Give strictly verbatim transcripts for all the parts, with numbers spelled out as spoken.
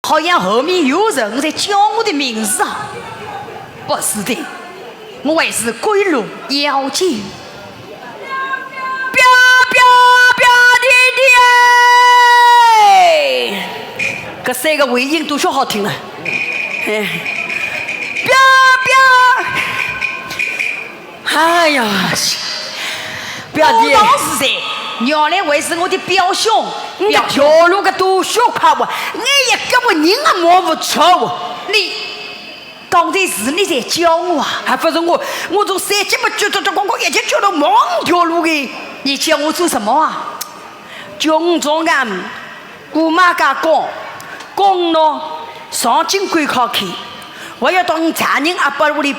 好像后面有人在叫我的名字啊。不是的，我还是归路要紧。彪彪表弟弟哎！搿三个尾音都说好听了。哎，彪彪。 哎呀，表弟，我当时噻，原来还是我的表兄，你表兄。条路个多小快活，你也跟我人也摸不着哦。你，刚才是你在叫我啊？还不是我，我从三更么就这这光光一直叫到望条路的。你叫我做什么啊？叫我从俺 姑妈家讲，讲喏，上京赶考去，还要到丈人阿伯屋里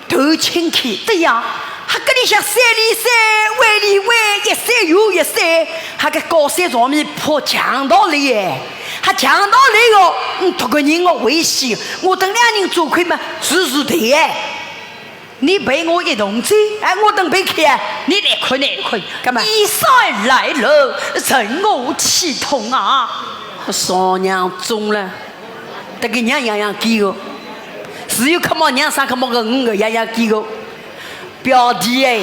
投亲去。对呀，还搿里向山里山，湾里湾，一山又一山，还搿高山上面爬强盗来耶，还强盗来哟，嗯，托个人我危险，我等两人做亏嘛，是是的耶。 你陪我一同走。哎，我等陪去啊。你来看，你来看。干嘛？依山而来了，任我岂痛啊？少娘中了，这个娘样样给哦。只有看么娘上看么个五个样样给哦。表弟哎，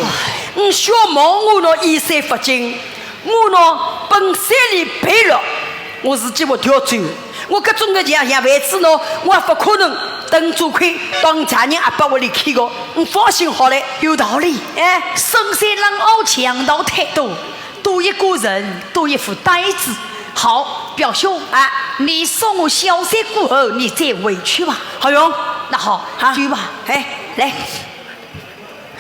你小望我喏，依山不进，我喏，本山里背了，我自己我调走。 我搿种个样样位置喏，我也不可能等做亏到丈人阿伯屋里去个，你放心好嘞。有道理。哎，深山冷坳强盗太多，多一个人，多一副担子。好，表兄啊，你送我小婿过后，你再回去吧。好用。那好，啊，去吧。哎，来。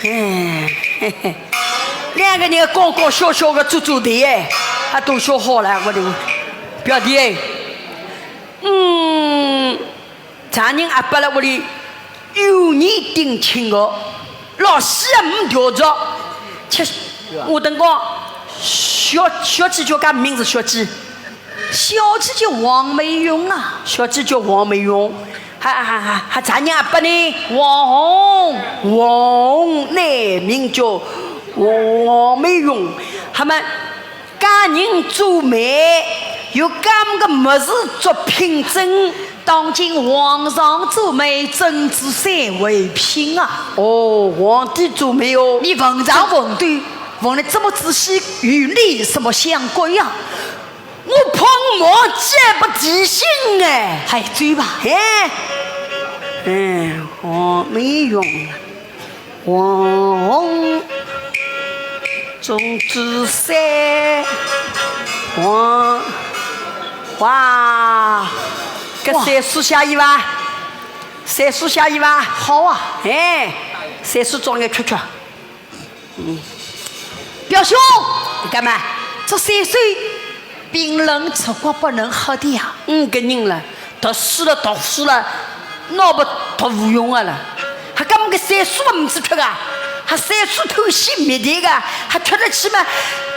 哎，嘿嘿，两个人高高小小个做做的哎，还都学好了，我的表弟哎。嗯，丈人阿伯了屋里有年定亲个，老死也没调着，吃，我等讲，小，小姐叫啥名字小姐？ 小姐叫王美云啊。小姐叫王美云，还，还，还，还丈人阿伯呢？王红。王红呢，名叫王美云。那么，嫁人做媒，有搿么个物事做凭证。当今皇上做媒，珍珠三围品啊。哦，皇帝做媒哦。你问上问对，问得这么仔细，与你什么相关呀？ 我碰毛姐不提醒哎。还走吧。哎，哎，王美云，王红，种子山，王，哇，搿三水下雨伐？三水下雨伐？好啊。哎，三水装眼吃吃。 嗯。表兄，你干嘛？这山水冰冷，吃瓜不能喝的呀。嗯，搿人了，读书了，读书了，脑不读无用啊了。还搿么个山水也没吃吃啊？还山水偷袭灭的个，还吃得起吗？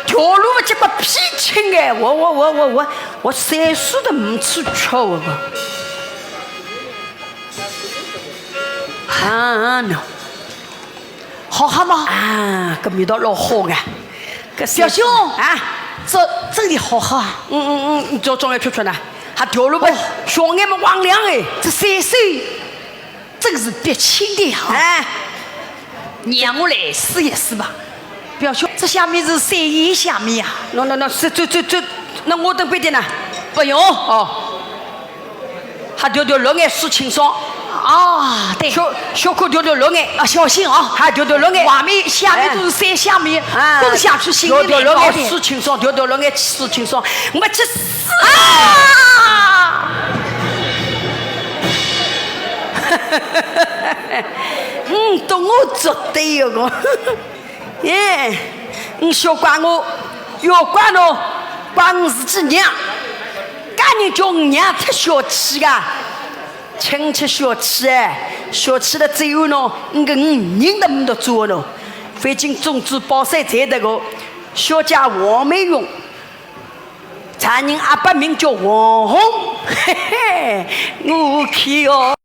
条路么结果批青哎，我，我，我，我，我，我山水都没吃吃，我，我。啊，喏。 好喝吗？啊，搿味道老好个。搿表兄，啊，这真的好喝啊。嗯，嗯，嗯，你叫装来吃吃呢，还调了吧，哦。小眼么光亮哎。这山水真是别亲的啊。哎。让我来试一试吧。表兄，这下面是山野下面啊。喏，喏，喏，是，这，这，这，那我等杯的呢？不用。哦。 还调调绿眼水清爽。啊，对。小，小可调调绿眼。啊，小心啊。还调调绿眼。外面下面都是山下面，哎。滚下去心里面高点。哎，调调绿眼水清爽，调调绿眼水清爽。我去死啊！嗯，懂我做对哟，我。 哎，你小怪我，要怪侬，怪我自己娘。搿人叫我娘太小气个，亲戚小气哎，小气了最后喏，你个人都没得做喏。反正总之包山在得个，小姐王美云，丈人阿伯名叫王红，嘿嘿，我去哦。